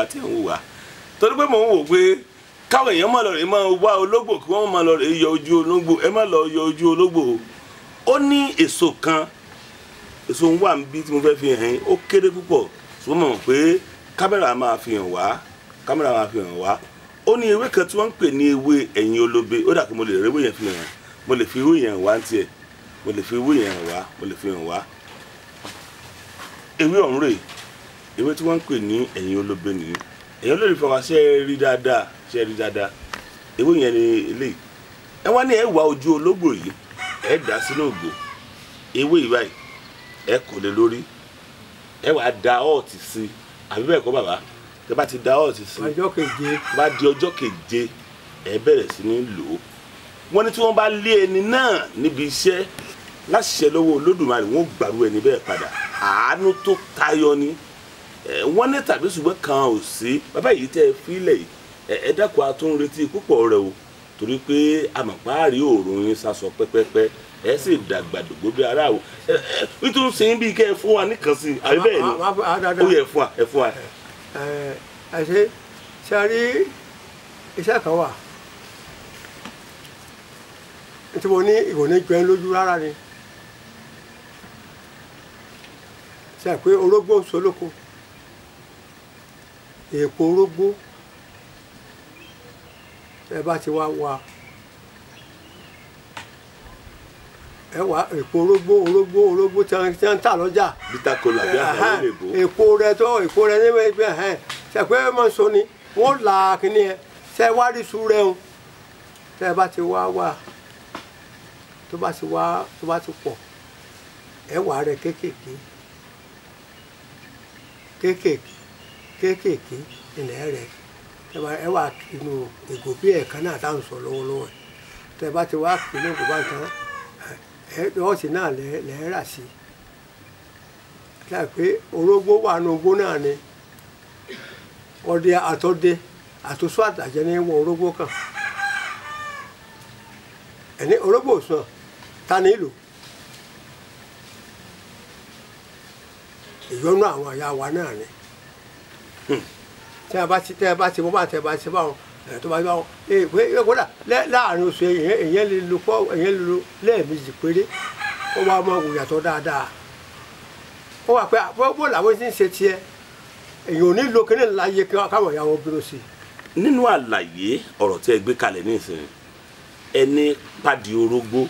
wa tí ń wò wá, torí pé mò ń wò pé káwọn èèyàn máa lọ rè máa wá ológbò kí wọ́n máa lọ rè yọ ojú ológbò. Ẹ má lọ yọ ojú ológbò o. Ó ní èso kan, èso ń wà níbí tí mo fẹ́ fi hàn yín, ó kéré púpọ̀, ṣùgbọ́n mo mọ̀ pé kámẹ́rà máa fi hàn wá, kámẹ́rà máa fi hàn wá. Ó ní ewé kan tí wọ́n ń pè ní ewé ẹ̀yìn olóbe. Ó dà pé mo lè rí ewé yẹn fi hàn, mo lè fi ewé yẹn wá ní tiẹ̀, mo lè fi ewé yẹn hàn wá, mo lè fi hàn wá. Ewé ọ̀hún rèé, ewé tí wọ́n ń pè ní ẹ̀yìn olóbe nìyí. Ẹ̀yin olólùfẹ́ wa, ṣe é rí dáadáa? Ṣe é rí dáadáa? Ewé yẹn ni eléyìí. Ẹ wá ní ẹ wá ojú ológbò yìí, ẹ dà sínú ògbò ewé yìí báyìí, ẹ kò lè lórí, ẹ wàá da ọ́ọ̀tì sí, àbí bẹ́ẹ̀ kọ́ bàbá? Tẹ bá ti da ọ́ọ̀tì sí, ọjọ́ keje, bá di ọjọ́ keje, ẹ bẹ̀rẹ̀ sí ní lò ó. Wọ́n ní tí wọ́n bá lé ẹni náà níbi iṣẹ́ láṣìṣẹ́ lọ́wọ́ Olódùmarè, wọ́n gbàrú ẹni bẹ́ẹ̀ padà. Àánú tó tayọ ni wọ́n ní, tàbí ṣùgbọ́n kan ò sí. Bàbá yìí tẹ́ ẹ fílẹ̀ yìí, ẹ dákun, a tún ń retí púpọ̀ rẹ o, torí pé àmọ̀páàrí òòrùn yín sásọ pẹ́pẹ́pẹ́, ẹ sì dàgbà dògbò bí ara o. Ẹ nítorí ṣe ń bí kẹ́ ẹ fún wa nìkan sí i, àbí bẹ́ẹ̀ ni? Ó yẹ fún wa, ẹ fún wa. Ẹ ṣe ṣe rí iṣẹ́ kan wà tí mo ní ìwò ní jọ ẹ́ lójú rárá ni. Ṣe pé orógbó ń solóko, èèpo orógbó ẹ bá ti wá wá, ẹ wá èèpo orógbó, orógbó orógbó tí wọ́n ń tà lọ́jà, bitter kola bí àtàwọn èèbó, èèpo rẹ tó èèpo rẹ ní ẹgbẹ́ ẹ̀. Ṣe pé mọ̀ sọ ni wọ́n là kíní ẹ, ṣe wá rí su rẹ o. Tẹ́ ẹ bá ti wá wá, tó bá ti wá, tó bá ti pọ̀, ẹ wà rẹ kéékèèké kéékèèké kéékèèké ilẹ̀ rẹ, ẹ wà kínú ìgò bí ẹ̀kan náà tá à ń sọ lọ́wọ́lọ́wọ́ ẹ̀. Tẹ́ bá ti wá kínú ìgò bá ń tán, ẹ ọ̀sìn náà lẹ́ rà sí i. Ṣe pé orógbó wà nù ogbó náà ni ọdẹ àtọdẹ àtúnṣe àtàjẹ ní wọ orógbó kan ẹni orógbó sàn ta ní ìlú ìyọnu àwọn àyà wa náà ni. Tí a bá ti tẹ́ ẹ bá ti bọ́ bá tẹ́ bá ti bá wọn tó bá ti bá wọn ee kódà láàrin oṣù èyàn lè lo fọ́, èyàn lè lo lẹ́ẹ̀mejì péré, ó wá mọ òyàtọ̀ dáadáa. Ó wà pé bó làwọn ti ń ṣe tiẹ̀, èyàn ò ní lo kíní láyé káwọn ìyàwó bínú sí i. Nínú àlàyé ọ̀rọ̀ tí ẹ gbé kalẹ̀ nísìnyí, ẹni pàdé orógbó,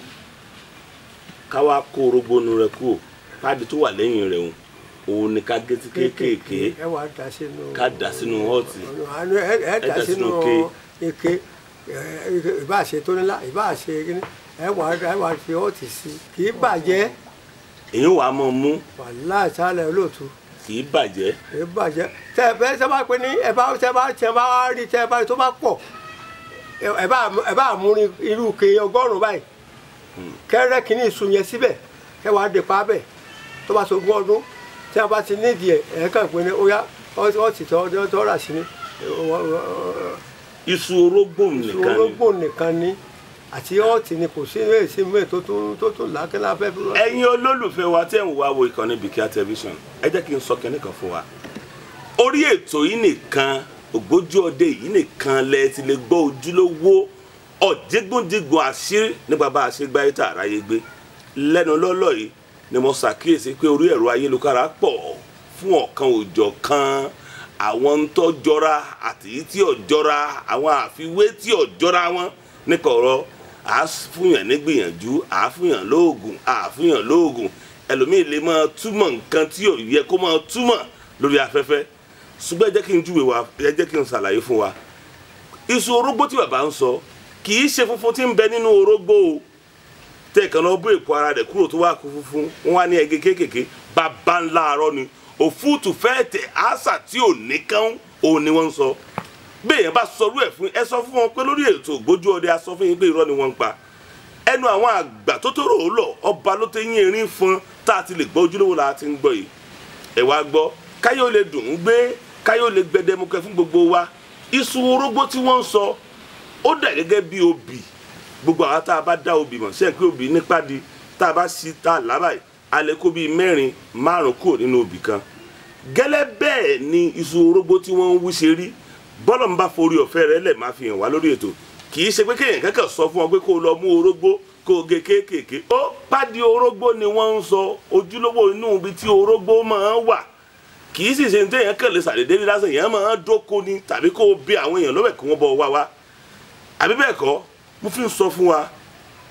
káwá kó orógbó nu rẹ kúrò, pàdé tó wà lẹ́yìn rẹ̀ òun ni ká gé sí kéékèèké, ẹ wà dà sínú, ká dà sínú họ́ọ̀tì, ẹ dà sínú ike, ìbá ṣe tó nílá, ìbá ṣe kíní, ẹ wà fi họ́ọ̀tì sí, kì í bàjẹ́. Èyí wà á mọ̀ mú. Wàláhì sálẹ̀ olóòtú. Kì í bàjẹ́. Kì í bàjẹ́. Tẹ ẹ bẹ sábà pé ní ẹ bá tẹ bá tẹ bá rí tẹ bá tó bá pọ̀, ẹ bá mú irú ke 100 báyìí, kẹrẹ kìíní ìsun yẹn síbẹ̀, kẹ wàá dè pa bẹ̀, tó bá sogún ọdún tí a bá ti nídìí ẹ, ẹ kàn pé ní ó yá ọtí tó rà sí ni. Iṣu orógbó nìkan ni. Iṣu orógbó nìkan ni àti ọtí ni, kò sí èsì mẹ́ẹ̀ tó tún làákẹ́lá fẹ́ fún wa. Ẹ̀yin olólùfẹ́ wa tẹ́ ń wá wo ìkànnì Bikini Television, ẹ jẹ́ kí n sọ kinní kan fún wa. Orí ètò yìí nìkan, Ògbójú Ọdẹ yìí nìkan lẹ ti lè gbọ́ ojúlówó ọ̀jẹ̀gúndígùn àṣírí nípa bá a ṣe gbáyé tá àráyé gbé. Lẹ́nu lọ́lọ́ yìí ni mo ṣàkíyèsí pé orí ẹ̀rọ ayélujára pọ̀ fún ọ̀kan òjọ̀ kan, àwọn ń tọ́ jọra àti tí ò jọra, àwọn àfiwé tí ò jọra wọn nípa ọ̀rọ̀ à fúnyàn nígbìyànjú, à fúnyàn lóògùn, à fúnyàn lóògùn. Ẹlòmíì lè máa túmọ̀ nǹkan tí ò yẹ kó máa túmọ̀ lórí afẹ́fẹ́. Ṣùgbọ́n ẹ jẹ́ kí n júwe wa, ẹ jẹ́ kí n ṣàlàyé fún wa. Iṣu orógbó tí bàbá ń sọ kì í ṣe funfun tí ń bẹ nínú orógbó o. Tẹ́ kan lọ bó èpo ara rẹ̀ kúrò tó wà kú funfun, wọ́n wá ní ẹgẹ kéékèèké, bàbá ńlá arọ́ ni. Òfúùtù fẹ́ẹ̀ tẹ̀ àṣà tí ò ní kán òun ni wọ́n ń sọ. Bẹ́ẹ̀ bá sọrú ẹ̀ fún ẹ, sọ fún wọn pé lórí ètò Ògbójú Ọdẹ a sọ fún yín pé irọ́ ni wọ́n ń pa. Ẹnu àwọn àgbà tó tó rò ó lọ, ọba ló ti yín erin fún tá a ti lè gbọ́ ojúlówó la ti ń gbọ́ yìí. Ẹ wá gbọ́, káyọ̀ lè dùn ún gbé, káyọ̀ lè gbẹdẹmukẹ fún gbogbo wa. Iṣu orógbó tí wọ́n ń sọ ó dà gẹ́gẹ́ bí obì. Gbogbo àwọn tá a bá dá obì mọ̀, ṣé pé obì nípàdé tá a bá ṣí tá a lábàá yìí, a lè kó bíi 4 5 kúrò nínú obì kan. Gẹ́lẹ́ bẹ́ẹ̀ ni iṣu orógbó tí wọ́n ń wú ṣe rí. Bọ́lọ̀ ń bá forí ọ̀fẹ́ rẹ̀ lẹ̀ máa fi hàn wá lórí ètò. Kì í ṣe pé kéèyàn kẹ́kẹ́ sọ fún ọ pé kó o lọ mú orógbó kó o gé kéékèèké. Ó pàdé orógbó ni wọ́n ń sọ, ojúlówó inú ibi tí orógbó máa ń wà. Kì í sì ṣe ní téèyàn kàn lè ṣàdédé rí lásán, èèyàn máa ń dóko ni tàbí kó o bí àwọn èèyàn lọ́wẹ̀ kí wọ́n bọ̀ wá wá. Àbí bẹ́ẹ̀ kọ́, mo fi ń sọ fún wa,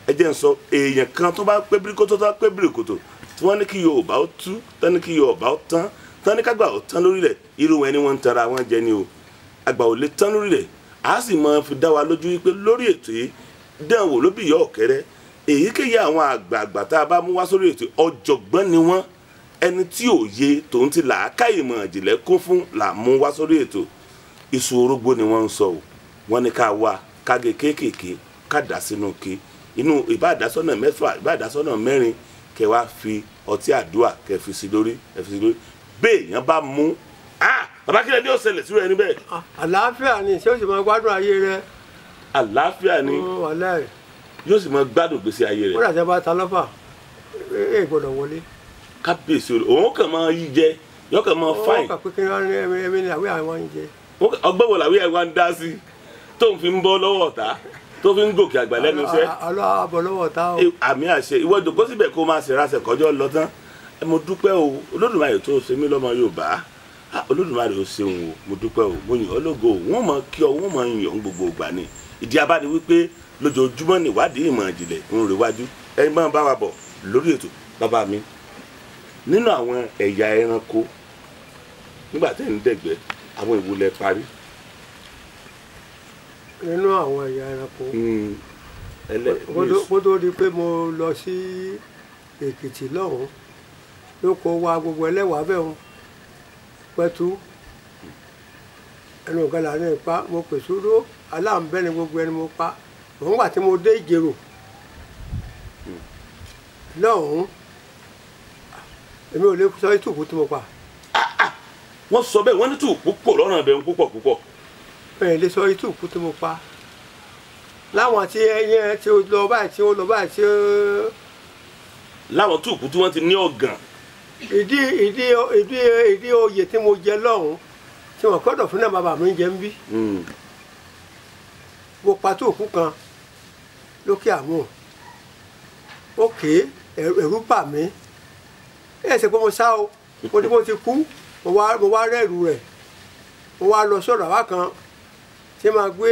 ẹ jẹ́ ń sọ èèyàn kan tó bá pé bíríkótó tó bá pé bíríkótó tí wọ́n ní kí Yorùbá ó tú, tán ní kí Yorùbá ó tán, tán ní kágbà ó tán lórílẹ̀, irú wọn ni wọ́n ń tara wọn jẹ ni o. Àgbà ò lè tán lórílẹ̀, a sì máa fi dá wa lójú wípé lórí ètò yìí dán wò ló bí ìyá ọ̀kẹ́rẹ́. Èyíkéyìí àwọn àgbààgbà tá a bá mú wá sórí ètò ọ̀jọ̀gbọ́n ni wọ́n, ẹni tí òye tòun ti làákàyè mọ̀ ìjìnlẹ̀ kún fún là mú wá sórí ètò. Iṣu orógbó ni wọ́n ń sọ o, wọ́n ní ká wá káge kéékèèké ká dà sínú ke inú ìbáàdásọ́nà mẹ́fà ìbáàdásọ́nà mẹ́rin kẹ wá fi ọtí àdúrà kẹ fi sí lórí ẹ fi sí lórí. Béèyàn bá mú bàbá kílẹ̀ ní ó ṣẹlẹ̀ sí rẹ̀ níbẹ̀. Àlàáfíà ni, ṣé ó sì máa gbádùn ayé rẹ. Àlàáfíà ni, yóò sì máa gbádùn gbèsè ayé rẹ. Ó dàjẹ́ bá ta lọ́fà ẹ gbọ́dọ̀ wọlé. Kábíyèsí òun kàn máa yí jẹ, yóò kàn máa fáìn. Ó kàn pé kí wọ́n ní ẹ̀mí ní àwí àwọn ń jẹ. Ọgbọ́n wo làwí àwọn ń dá sí tó ń fi ń bọ́ lọ́wọ́ ọ̀tá tó fi ń gòkè àgbà lẹ́nu iṣẹ́. Ọlọ́ àbọ̀ lọ́wọ́ ọ̀tá o. Àmì àṣẹ ìwọ ìjòkó síbẹ̀ kó máa ṣe ránṣẹ́ kọjọ́ lọ tán. Mo dúpẹ́ o Olódùmarè tó ṣe mí lọ́mọ Yorùbá. Olódùmarè ó ṣeun o, mo dúpẹ́ o, mo yìn ọ́ lógo o, wọ́n mọ̀ kí ọ, wọ́n mọ̀ yìn ọ́ gbogbo ìgbà ni. Ìdí abá ni wípé lójoojúmọ́ ni ìwádìí ìmọ̀ ìjìnlẹ̀ ń rewájú. Ẹ máa bá wa bọ̀ lórí ètò bàbá mi. Nínú àwọn ẹ̀yà ẹranko nígbà tẹ́ ń dẹ̀gbẹ́, àwọn èwo lẹ parí? Nínú àwọn ẹ̀yà ẹranko, kó tó di pé mo lọ sí Èkìtì lọ́hùn-ún ló kó wa gbogbo ẹlẹ́wàá bẹ́ẹ̀ hùn pẹ̀tù ẹnu ọ̀gá ní ipa mo pè sódó aláǹbẹ́ ni gbogbo ẹni mo pa. Òun wà tí mo dé Ìjẹ̀rò lọ́hùn-ún, èmi ò lè sọ ìtùkú tí mo pa. Wọ́n sọ bẹ́ẹ̀, wọ́n ní tùkú pọ̀ lọ́nà ibẹ̀ púpọ̀ púpọ̀. Ẹ lè sọ ìtùkú tí mo pa láwọn tí ẹyẹ tí ó lọ báyìí tí ó lọ báyìí tí ó. Láwọn tùkú tí wọ́n ti ní ọ̀gàn. Ìdí ìdí ìdí ìdí oyè tí mo jẹ lọ́hùn tí wọ́n kọ́dọ̀ fún náà bàbá mi ń jẹ ń bí. Mo pa tùkú kan lókè àmú òkè ẹ̀rù bà mí. Ẹ ṣe pé mo sá o, mo ní mo ti kú, mo wá rẹ́rù rẹ̀, mo wá lọ sọ̀rọ̀ àwa kan tí máa gbé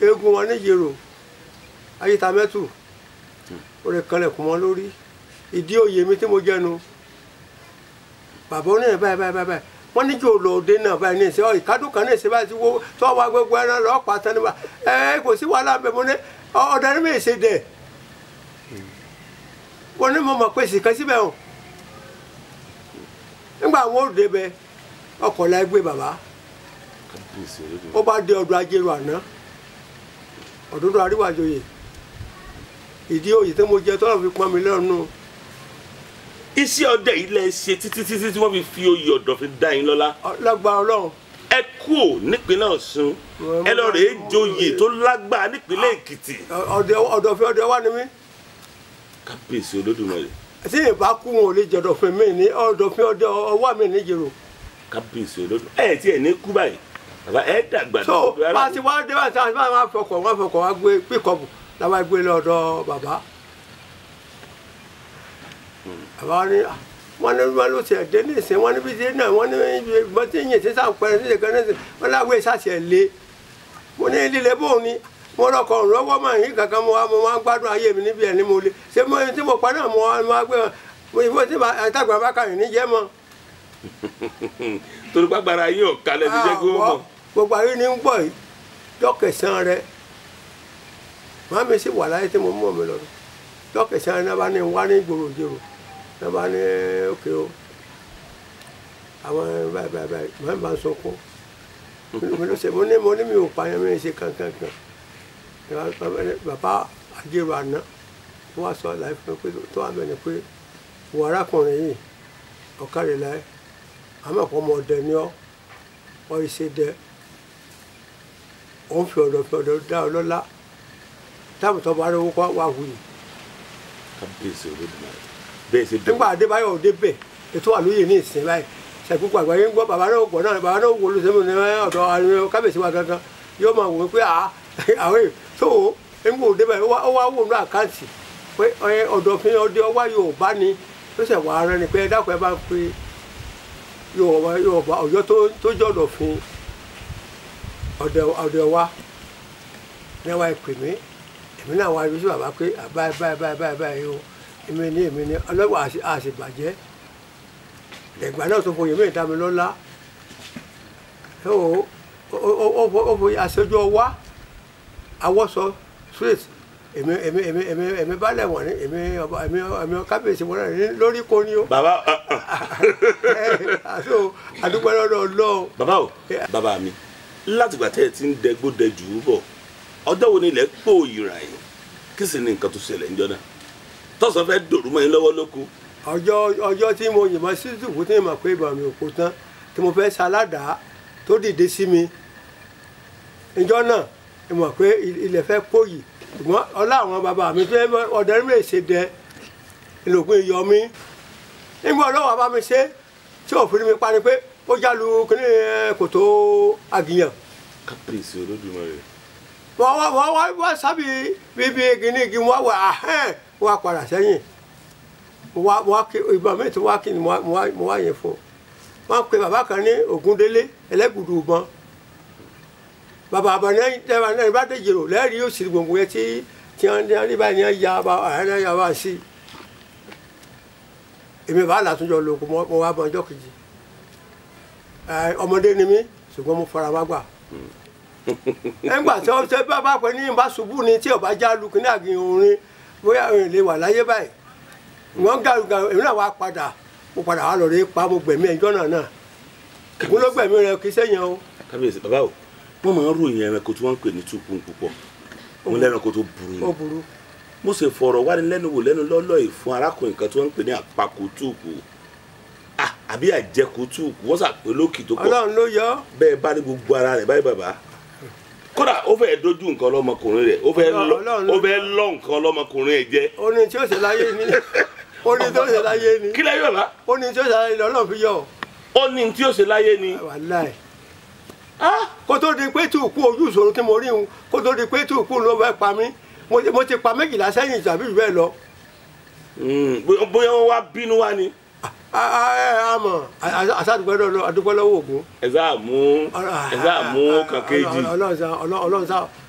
eégún wọn níjẹ̀rò ayíta mẹ́tù ó lè kanlẹ̀kùn wọn lórí. Ìdí oyè mi tí mo jẹnu bàbá oníyẹn báyìí báyìí báyìí wọ́n ní jò lọ òde náà báyìí ní ìṣe ọ ìkádùn kan ní ìṣe báyìí tí wọ́n tó wá gbogbo ẹran lọ́ọ́ pa tán nígbà ẹ kò sí wàhálà bẹ́ẹ̀. Mo ní ọ̀dà ní mi ṣe dẹ̀, wọ́n ní mo mọ̀ pé sì kan síbẹ̀ o. Nígbà àwọn òde bẹ ọkọ̀ la gbé bàbá, ó bá dé ọdún ajérò àná ọdúndún àríwájòyè. Ìdí oyè tí mo jẹ tọ́lọ̀ fi pọ́n mi lọ́nu. Iṣẹ́ ọdẹ yìí lẹ ṣe títí títí tí wọ́n fi fi oyè ọ̀dọ̀ fi dá yín lọ́lá. Lágbára Ọlọ́run. Ẹ kúò nípínlẹ̀ Ọ̀ṣun, ẹ lọ rèé joyè tó lágbára nípínlẹ̀ Èkìtì. Ọ̀dọ̀fin ọdẹ wà ní mí. Kábíyèsí Olódùmarè. Tí ìbá kú wọn ò lè jọ̀dọ̀fin mi ní ọ̀dọ̀fin ọdẹ ọwọ́ mi níjẹ̀rò. Kábíyèsí Olódùmarè. Ẹ tí ẹ ní kú báyìí bàbá, ẹ dàgbà. So bá a ti wá dé bá a ti wá fọkọ̀ wá fọkọ̀ wá gbé píkọ̀pù làwọn gbé lọ́dọ̀ bàbá. Bàbá ní wọ́n ní wọ́n ló tiẹ̀ dé ní ìsìn, wọ́n ní bí dé náà, wọ́n ní bọ́n tí yìn tí sàn pẹ́rẹ́ sí ìkan ní ìsìn, wọ́n láwé sàṣẹ̀ lé. Mo ní líle bóun ni mo lọkọ̀ lọ́wọ́ mà yín kankan, mo wá mo máa ń gbádùn ayé mi níbi ẹ̀ ní mo lé ṣé mo tí mo pa náà mo wá gbé wọn mo ìfowó tí àtàgbà bá kàyìn ní jẹ́ mọ́. Torí pàgbára yín ò kalẹ̀ ti jẹ́ kí wọ́n mọ̀. Gbogbo ayé ni ń gbọ́ yìí jọ́kẹ̀sán rẹ màmí sì wà láyé tí mo mọ̀ mi lọ́dún jọ́kẹ̀sán rẹ náà bá ní wá ní gbòòrò jèrò náà bá ní òkè o àwọn báyìí báyìí báyìí màmí bá ń sọkún mo ló ṣe mo ní mi ò pààyàn mi ṣe kankan kan. Bàbá àjẹrò àná wọ́n wá sọ láì fún mi pé tó wà bẹ́ẹ̀ ni pé wọ arákùnrin yìí ọ̀kárẹ̀ láì àmọ́ ọ̀pọ̀ ọmọ ọdẹ ni ọ́ ọ́ ṣe dẹ òun fi ọ̀dọ̀ dá ọ lọ́lá táwọn tó bá rí owó kọ́ wá wuyì. Kábíyèsí Olódùmarè bẹ́ẹ̀ ṣe dé. Nígbà Adébáyọ̀ òde bẹ̀ ètò àlóyè ní ìsìn báyìí Ṣàkóso àgbáyé ń gbọ́ bàbá náà gbọ́ náà bàbá náà wò ló sẹ́mu ní ọ̀dọ̀ kábíyèsí wa gangan yóò máa wò pé àwọn èèyàn tó ń wò débẹ̀ ó wá wò ní àkáǹtì pé Ọ̀dọ̀fin Ọdẹ Ọwá Yorùbá ni ó ṣẹ̀ wá ara ni pé ẹ dákun ẹ bá ń pe Yorùbá Ọ̀yọ́ tó jẹ́ Ọ̀dọ̀fin Ọdẹ Ọwá ní wàá pè mí èmi náà wá ibi sí bàbá pé báyìí báyìí báyìí báyìí o èmi ní ọlọ́wọ́ àṣìbàjẹ́ ẹ̀gbà náà tó foyè mí dá mi lọ́lá ó foyè aṣojú Ọwá awọ́sọ street èmi èmi èmi èmi èmi balẹ̀ wọ̀n ní èmi ọba èmi èmi kábíyèsí wọn náà ní lórí kò ní o. Bàbá àti àdúgbò lọ́dọ̀ Ọlọ́run. Bàbá o, bàbá mi, látìgbà tẹ́ ẹ ti ń dẹgbó dẹjù ú bọ̀, ọjọ́ wo ni ilẹ̀ pòòyìrà yìí, kí sì ni nǹkan tó ṣẹlẹ̀ ńjọ́ náà tọ́sán fẹ́ dòrú mọ́ yín lọ́wọ́ lóko? Ọjọ́ tí mo yìnbọn sí ìdìbò tí mo mọ̀ pé ìbọn mi ò kó tán tí mo fẹ́ ṣaládàá tó dìde sí mi ìjọ náà mo mọ̀ pé ilẹ̀ fẹ́ pòyì, ṣùgbọ́n ọlá àwọn bàbá mi tó ọ̀dẹ mi ṣe dẹ ìlòkùn iyọ̀ mi nígbà ọlọ́wọ́ bá mi ṣe tí òfin mi pa ni pé ó jálu kíní kòtò àgìyàn. Kábíyèsí Olódùmarè. Wọ́n wá sábì bíbí igi ní igi wọ́n wà ahẹ́n wọ́n á padà sẹ́yìn wọ́n kí ìbọn mi tó wá kí ni mo wá yẹn fún un. Wọ́n pe bàbá kan ní Ògúndélé ẹlẹ́gùdù ìbọn bàbá àbọ̀ náà bá dé jèrò lẹ́rìí yóò sì gbòǹgbò yẹn tí wọ́n ní báyìí ní ya ààrẹ ya wá sí i. Èmi bá làtúnjọ lóko mo wá bọ ọjọ́ kejì. Ọmọdé ni mí ṣùgbọ́n mo fara wá gbà. Nígbà tí wọ́n ṣe bá pẹ́ ní bá ṣubú ni tí ọba já lu kí ní àgìyàn orin bóyá òun lè wà láyé báyìí. Wọ́n gàrúgàrú èmi náà wá padà mo padà wá lọ rí pa mo gbẹ̀mí ẹjọ́ náà. Ògún ló gbẹ̀mí rẹ kì í sẹ́yìn o. Kábíyèsí bàbá o, wọ́n máa ń ròyìn ẹranko tí wọ́n ń pè ní túkùn púpọ̀, wọ́n lẹ́ranko tó burú ni. Ó burú. Mo sì fọ̀rọ̀ wánilẹ́nuwò lẹ́nu lọ́lọ́ yìí fún arákùnrin kan tí wọ́n ń pè ní àpakò túùkù àbí àjẹkù túùkù, wọ́n sàpè lókì tó pọ̀. Ọlọ́run ló yọ. Bẹ́ẹ̀ bá ní gbogbo ara rẹ̀ báyìí bàbá, kódà ó fẹ́ dojú nǹkan lọ́mọkùnrin rẹ̀, ó fẹ́ lọ́ nǹkan lọ́mọkùnrin ẹ̀ jẹ́. Ó ní tí ó ṣe láyé ni, ó ní tí ó ṣe láyé ni. Kí lẹ́yìn bàbá? Ó ní tí ó ṣe láyé ni Ọlọ́run fi yọ. Ó ní tí ó ṣe láyé ni. Wàláì. Kó tó di pé túùkù ojú ìṣòro tí mo rí un, kó tó di pé túùkù ló fẹ́ pa mí, mo ti pa 12 sẹ́yìn tàbí jù bẹ́ẹ̀ lọ. Bóyá wọ́n wá bínú wá ni. Àmọ́ àṣàdúpẹ́ lọ́wọ́ Ògún. Ẹ sáà mú kan kejì.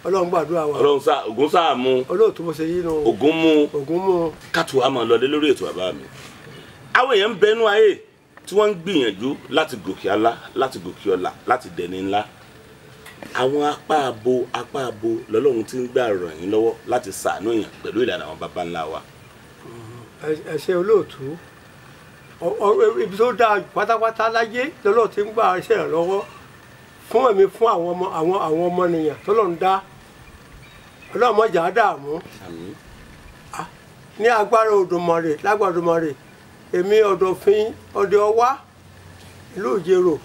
Ọlọ́run gbàdúrà wa. Ọlọ́run sáà Ògún sáà mú. Olóòtú mo ṣe yí nu. Ògún mú. Ògún mú. Kátó a máa lọlé lórí ètò bàbá mi. Àwọn èèyàn ń bẹnu ayé tí wọ́n ń gbìyànjú láti gòkè ọlá, láti gòkè ọlà, láti dẹni ńlá. Àwọn apá abo lọ́lọ́run ti ń gbà ràn yín lọ́wọ́ láti ṣàánú èèyàn pẹ̀lú ìlànà àwọn baba ńlá wa. Ẹ ṣé olóòtú, ibi tó dáa pátápátá láyé lọ́lọ́run ti ń gbà iṣẹ́ ìrànlọ́wọ́ fún ẹ̀mí fún àwọn ọmọnìyàn tọ́lọ́run dá. Ọlọ́run má jẹ́ á dààmú. Ní agbára Olódùmarè, lágbára Olódùmarè, èmi Ọ̀dọ̀fin Ọdẹ Ọwá ìlú Ìjerò,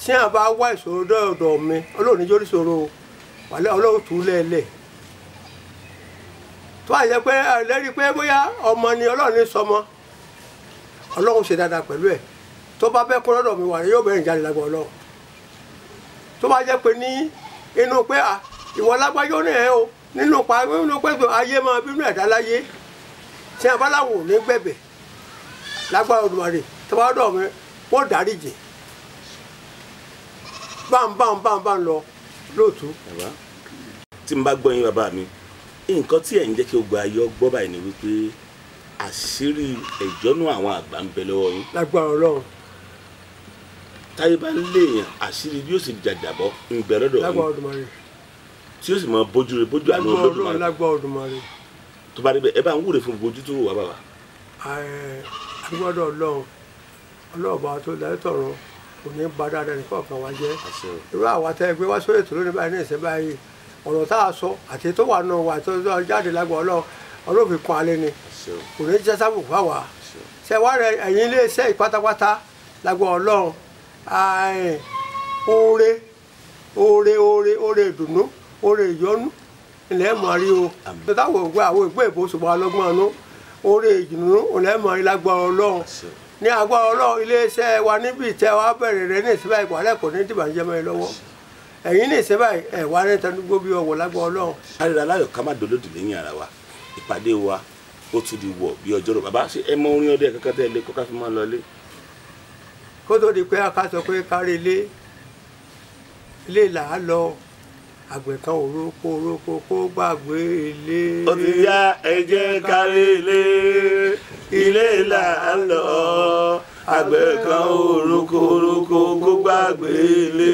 tí a bá wá ìṣòro dọ́ọ̀dọ̀ mi, Ọlọ́run ní jórí ìṣòro wàlẹ́ Ọlọ́run tù ú lẹ́ẹ̀lẹ̀. Tó àyẹ pé ẹlẹ́rìí pé bóyá ọmọ ni Ọlọ́run ní sọmọ, Ọlọ́run ṣe dáadáa pẹ̀lú ẹ̀. Tó bá bẹ́ kún lọ́dọ̀ mi wà ní yóò bẹ̀rẹ̀ jáde lágbọ̀ Ọlọ́run. Tó bá jẹ́ pé ní inú pé ìwọ lágbájọ́ ní ẹ̀ o, nínú pa nínú pé ayé máa bínú ẹ̀dá láyé, tí a bá láwọn ò ní gbẹ̀bẹ̀ lágbára Olódùmarè, tó bá dọ̀ mi wọ́n dáríjì báńbáńbáńbá lọ lóòtú. Tí n bá gbọ́ yín bàbá mi, nǹkan tí ẹ̀ ń jẹ́ kí o gba ayọ́ gbọ́ báyìí ni wípé àṣírí ẹ̀jọ́nú àwọn àgbà ń bẹ lọ́wọ́ yín. Lágbára Ọlọ́run. Táyé bá ń léèyàn àṣírí bí ó sì jàjàbọ́ ń bẹ lọ́dọ̀ yín. Lágbára Olódùmarè. Tí ó sì máa bójú rẹ bójú àná Olódùmarè. Lágbára Olódùmarè. Tó bá rí bẹ́ẹ̀, ẹ bá ń wúre fún bójú tó wà bàbá. Agbọ́dọ̀ Ọlọ́run, Ọlọ́run bá tó lẹ́tọ̀ọ̀run kò ní bá dáadáa ní kọ̀ọ̀kan wa jẹ́. Irú àwa tẹ́ ẹ gbé wá sórí ètò lónìí báyìí ní ìsìn báyìí, ọ̀rọ̀ tá a sọ àti tó wà náà wà tó jáde lágbo Ọlọ́run, Ọlọ́run fi kún alẹ́ ni, kò ní jẹ́ sábò fáwa. Ṣé wàá rẹ ẹ̀yin iléeṣẹ́ ìpátápátá lágbo Ọlọ́run, oore oore oore oore ìdùnnú, oore ìyọ́nú ilẹ̀ mọ̀ rí o. Táwọn ògbé àwọn ìgbé ìbò ṣùgbọ́n alọ́gbọ́n ọ̀nù, oore ìdùnnú ilẹ̀ mọ̀ rí lágbo Ọlọ́run. Ní agbára Ọlọ́run iléeṣẹ́ wa níbi ìtẹ́ wa bẹ̀rẹ̀ rẹ ní ìsìnbáyìí ìpàlẹ́ kò ní dìbànújẹ́ mọ́ ẹ lọ́wọ́. Ẹ̀yin ní ìsìnbáyìí ẹ̀ wá ní tẹnugbó bí ọwọ́ lágbára Ọlọ́run. Kárìíra láyọ̀ ká má dolódì lẹ́yìn ara wa. Ìpàdé wa ó tún di wọ̀ bí ọjọ́rọ̀. Bàbá, ṣé ẹ mọ orin ọdẹ kankan tẹ́ ẹ lé kó ká fi máa lọ lé? Kó tó di pé a ká sọ pé kárí ilé ilé là á lọ, àgbẹ̀ kan òrókó òrókó kó gbàgbé ilé. Ó ti yá, ẹ jẹ́ kárí ilé, ilé là á lọ, àgbẹ̀ kan òrókó òrókó kó gbàgbé ilé.